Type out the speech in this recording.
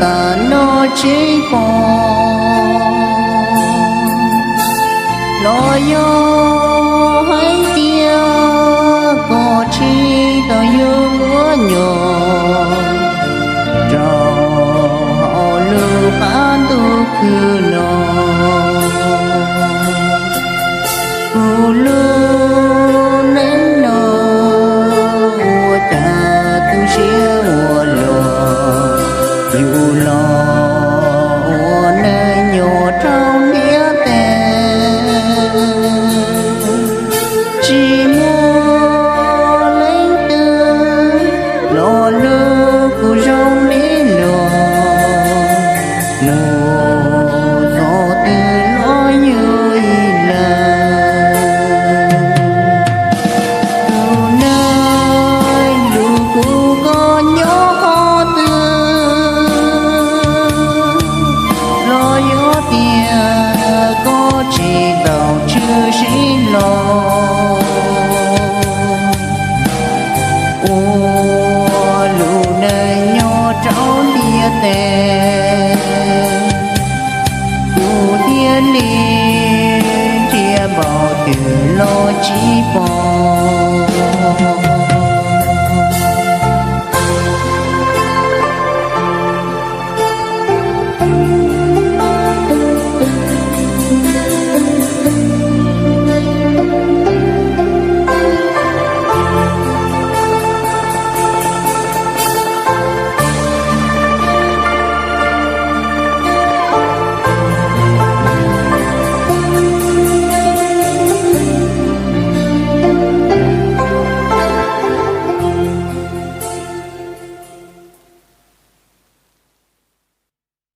tas no tsis pom, los yog hais tias koj tsis tau yug ua nyuam rau hauv lub qab ntuj khwb no. Kuv lub neej no ua cas tu siab ua luaj, yug los ua neej nyuam rau ntiaj teb, tsis muaj leej twg los lub kuv zoo li luag, mus txog twg los yug ib leeg. Tus neeg lub kuv koj nyob qhov twg, los yog tias koj tsis tau tshwm sim los ua lub neej nyob rau ntiaj teb, kuv thiaj li nrhiav npaum twg los tsis pom.